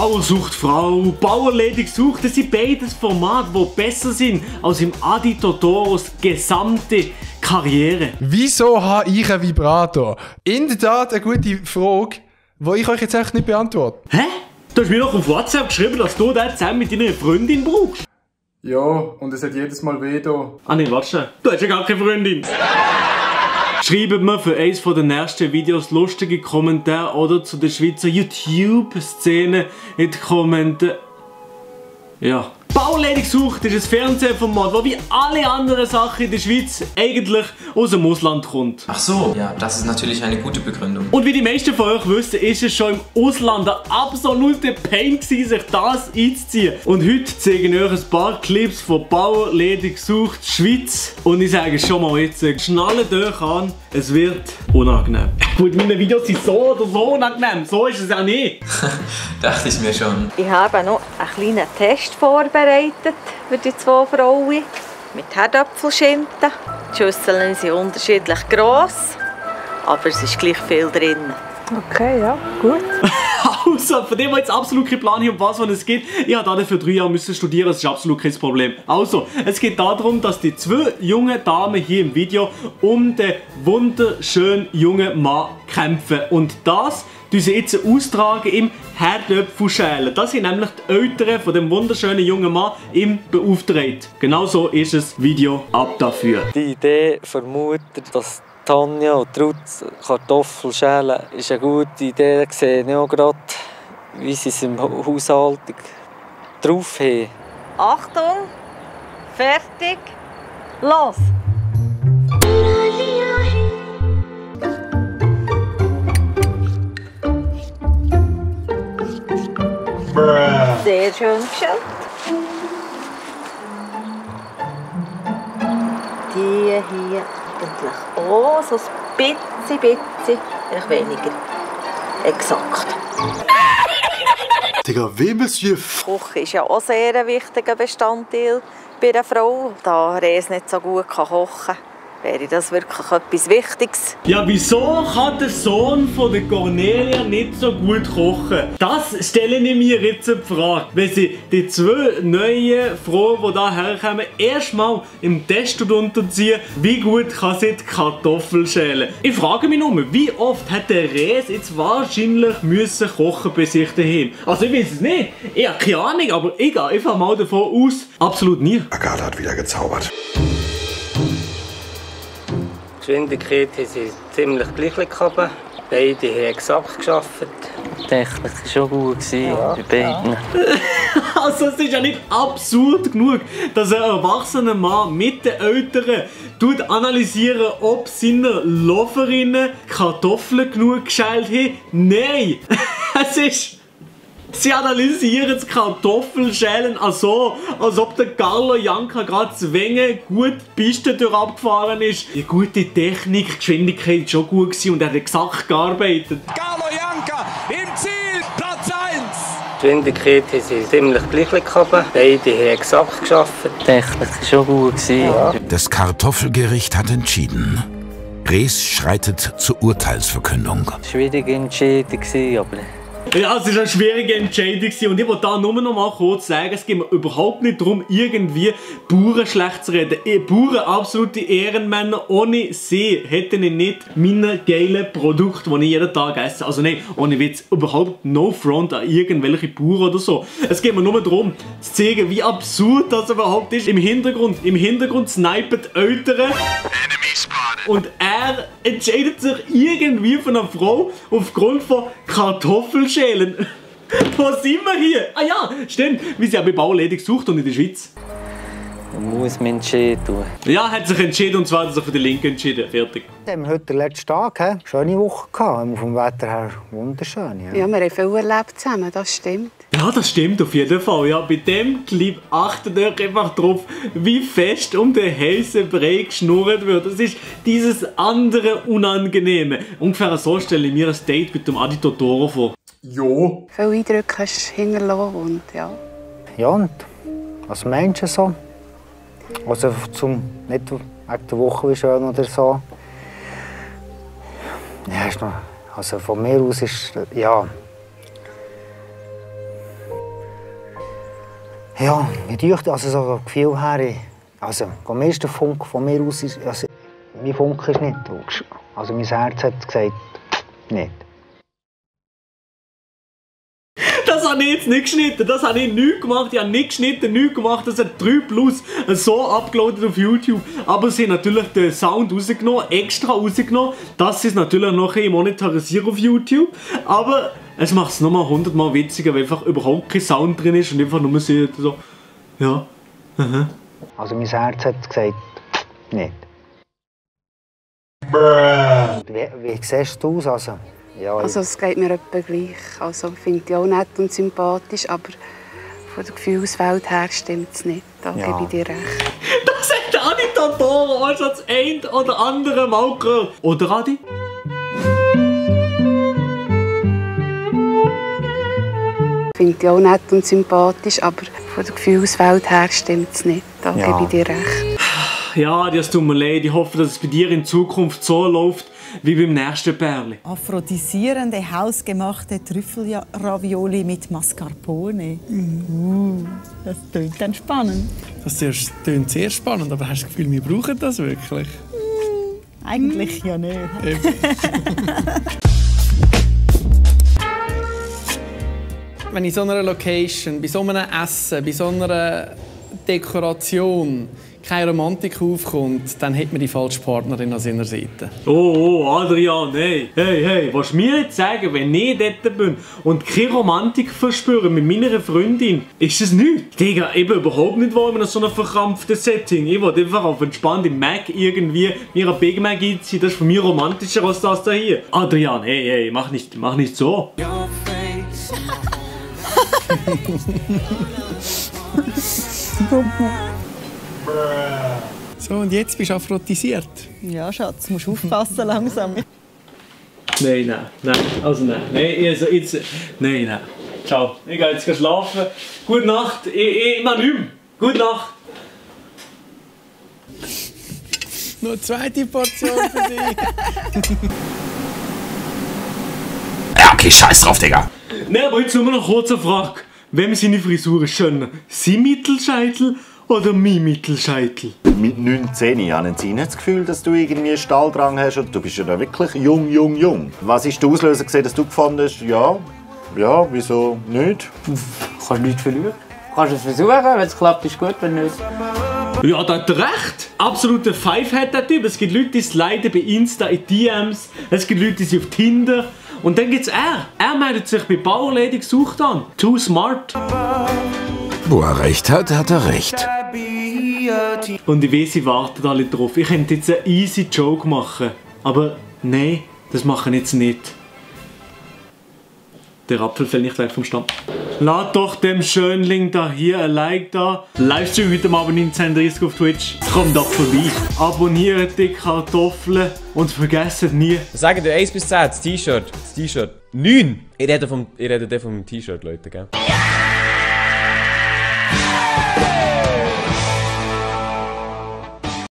Bauer sucht Frau, Bauerledig sucht, das sind beides Formate, die besser sind als im Adi Totoros gesamte Karriere. Wieso habe ich einen Vibrator? In der Tat eine gute Frage, die ich euch jetzt echt nicht beantworte. Hä? Du hast mir doch auf WhatsApp geschrieben, dass du den zusammen mit deiner Freundin brauchst. Ja, und es hat jedes Mal weh da. Ah nein, warte schon. Du hast ja gar keine Freundin. Schreibt mir für eines der nächsten Videos lustige Kommentare oder zu der Schweizer YouTube-Szene in die Kommentare. Ja. Bauerledig sucht ist ein Fernsehformat, das wie alle anderen Sachen in der Schweiz eigentlich aus dem Ausland kommt. Ach so, ja, das ist natürlich eine gute Begründung. Und wie die meisten von euch wissen, ist es schon im Ausland ein absoluter Pain gewesen, sich das einzuziehen. Und heute zeige ich euch ein paar Clips von Bauerledig sucht Schweiz. Und ich sage schon mal jetzt, schnallt euch an, es wird unangenehm. Gut, meine Videos sind so oder so unangenehm, so ist es ja nicht. Dachte ich mir schon. Ich habe noch einen kleinen Test vorbereitet für die zwei Frauen mit Herdöpfelschinken. Die Schüsseln sind unterschiedlich gross, aber es ist gleich viel drin. Okay, ja, gut. Also, von dem wir jetzt absolut keinen Plan haben, um was es geht. Ich habe dafür 3 Jahre studieren, das ist absolut kein Problem. Also, es geht darum, dass die 2 jungen Damen hier im Video um den wunderschönen jungen Mann kämpfen. Und das sie jetzt austragen im Herdöpfelschälen. Das sind nämlich die Eltern von dem wunderschönen jungen Mann im beauftragt. Genau so ist das Video ab dafür. Die Idee von Mutter, dass Tanja und Ruth Kartoffeln schälen, ist eine gute Idee. Ich sehe auch gerade, wie sie es im Haushalt drauf haben. Achtung, fertig, los! Sehr schön geschält. Die hier eigentlich auch so ein bisschen, vielleicht weniger exakt. Digga, wie Monsieur? Die Küche ist ja auch sehr ein wichtiger Bestandteil bei einer Frau. Da Res nicht so gut kochen kann, wäre das wirklich etwas Wichtiges. Ja, wieso kann der Sohn von der Cornelia nicht so gut kochen? Das stelle ich mir jetzt die Frage. Wenn sie die 2 neuen Frauen, die da herkommen, erstmal im Test unterziehen, wie gut kann sie die Kartoffeln schälen? Ich frage mich nur, wie oft hat der Res jetzt wahrscheinlich müssen kochen bei sich daheim? Also ich weiß es nicht. Ich habe keine Ahnung, aber ich gehe einfach mal davon aus, absolut nie. Agatha hat wieder gezaubert. Die Geschwindigkeit haben sie ziemlich gleich gehabt. Beide haben exakt gearbeitet. Die Technik war schon gut bei beiden. Also es ist ja nicht absurd genug, dass ein erwachsener Mann mit den Eltern analysieren, ob seine Loverinnen Kartoffeln genug geschält haben. Nein! Es ist... Sie analysieren das Kartoffelschälen so, als ob der Carlo Janka gerade Zwänge gut die Piste durchabgefahren ist. Die gute Technik, Geschwindigkeit war schon gut und er hat exakt gearbeitet. Carlo Janka im Ziel, Platz 1! Die Geschwindigkeit haben sie ziemlich gleich gehabt. Beide haben exakt gearbeitet. Die Technik war schon gut. Das Kartoffelgericht hat entschieden. Res schreitet zur Urteilsverkündung. Schwierige Entscheidung, aber... Ja, es war eine schwierige Entscheidung und ich will da nur noch mal kurz sagen, es geht mir überhaupt nicht darum, irgendwie Bauern schlecht zu reden. Bauern, absolute Ehrenmänner, ohne sie hätten ich nicht meine geilen Produkte, die ich jeden Tag esse. Also nein, ohne Witz, überhaupt no front an irgendwelche Bauern oder so. Es geht mir nur darum, zu zeigen, wie absurd das überhaupt ist. Im Hintergrund snipen die Eltern. Und er entscheidet sich irgendwie für eine Frau aufgrund von Kartoffelschälen. Wo sind wir hier? Ah ja, stimmt. Wir sind ja bei Bauerledig sucht und in der Schweiz. Man muss mich entscheiden. Ja, hat sich entschieden und zwar hat er sich für die Linke entschieden. Fertig. Wir haben heute den letzten Tag eine schöne Woche gehabt. Vom Wetter her wunderschön. Ja, ja, wir haben viel erlebt zusammen, das stimmt. Ja, das stimmt auf jeden Fall. Ja, bei dem Clip achtet euch einfach drauf, wie fest um den heißen Brei geschnurrt wird. Das ist dieses andere Unangenehme. Ungefähr so stelle ich mir ein Date mit dem Adi Totoro vor. Jo. Viele Eindrücke hast du hinterlassen und ja. Ja, und als Menschen so. Also nicht wegen der Woche wie schön oder so. Ja, ist noch, also von mir aus ist, ja. Ja, ich dachte, also so ein Gefühl her, also am meisten Funk von mir aus ist, also mein Funk ist nicht durch. Also mein Herz hat gesagt, nicht. Das habe ich jetzt nicht geschnitten, das habe ich nicht gemacht, ich habe nicht geschnitten, nichts gemacht, das hat 3 Plus so abgeloadet auf YouTube. Aber sie haben natürlich den Sound rausgenommen, extra rausgenommen, dass sie es natürlich noch monetarisieren auf YouTube. Aber es macht es nochmal 100-mal witziger, weil einfach überhaupt kein Sound drin ist und einfach nur so, ja. Also mein Herz hat gesagt, nicht. Wie siehst du aus? Also, ja, Also es geht mir etwa gleich. Also finde ich auch nett und sympathisch, aber von der Gefühlswelt her stimmt es nicht. Da gebe ich dir recht. Das hat Anita Dora auch schon das ein oder andere Mal gehört. Oder Adi? Finde ich auch nett und sympathisch, aber von der Gefühlswelt her stimmt es nicht. Da gebe ich dir recht. Ja, das tut mir leid. Ich hoffe, dass es bei dir in Zukunft so läuft wie beim nächsten Pärli. Aphrodisierende, hausgemachte Trüffelravioli mit Mascarpone. Das klingt dann spannend. Das klingt sehr spannend, aber hast du das Gefühl, wir brauchen das wirklich? Eigentlich ja nicht. Wenn in so einer Location, bei so einem Essen, bei so einer Dekoration keine Romantik aufkommt, dann hat man die falsche Partnerin an seiner Seite. Oh, Adrian, hey, willst du mir jetzt sagen, wenn ich dort bin und keine Romantik verspüre mit meiner Freundin, ist das nichts? Digga, eben überhaupt nicht wahr in so einem verkrampften Setting. Ich will einfach auf entspannt im Mac irgendwie mir ein Big Mac einziehen, das ist für mich romantischer als das da hier. Adrian, hey, mach nicht so. So, und jetzt bist du aphrodisiert. Ja, Schatz, musst aufpassen langsam. Nein. Also nein. Nein. Ciao. Ich gehe jetzt schlafen. Gute Nacht. Ich mach nichts mehr. Gute Nacht. Noch eine zweite Portion für dich. Ja, okay, scheiß drauf, Digga. Nein, aber jetzt nur noch eine kurze Frage. Wem seine Frisur ist schöner? Sein Mittelscheitel oder mein Mittelscheitel? Mit 19 habe ich das Gefühl, dass du irgendwie Stahldrang hast und du bist ja da wirklich jung. Was ist der Auslöser gewesen, dass du gefunden hast, ja, wieso nicht? Kannst nichts verlieren. Kannst es versuchen, wenn es klappt, ist gut, wenn nicht. Ja, da hat er recht. Absoluter Five-Head der Typ. Es gibt Leute, die sliden bei Insta in DMs. Es gibt Leute, die sind auf Tinder. Und dann gibt's er. Er meldet sich bei Bauerledig gesucht an. Too smart. Wo er recht hat, hat er recht. Und ich weiss, sie warten alle drauf. Ich könnte jetzt einen easy Joke machen. Aber nein, das machen jetzt nicht. Der Apfel fällt nicht weg vom Stamm. Lad doch dem Schönling da hier ein Like da. Livestream heute Abend 19:30 auf Twitch. Kommt doch vorbei. Abonniert die Kartoffeln und vergesst nie. Sagen wir 1 bis 10, das T-Shirt. 9! Ich rede vom T-Shirt, Leute, gell?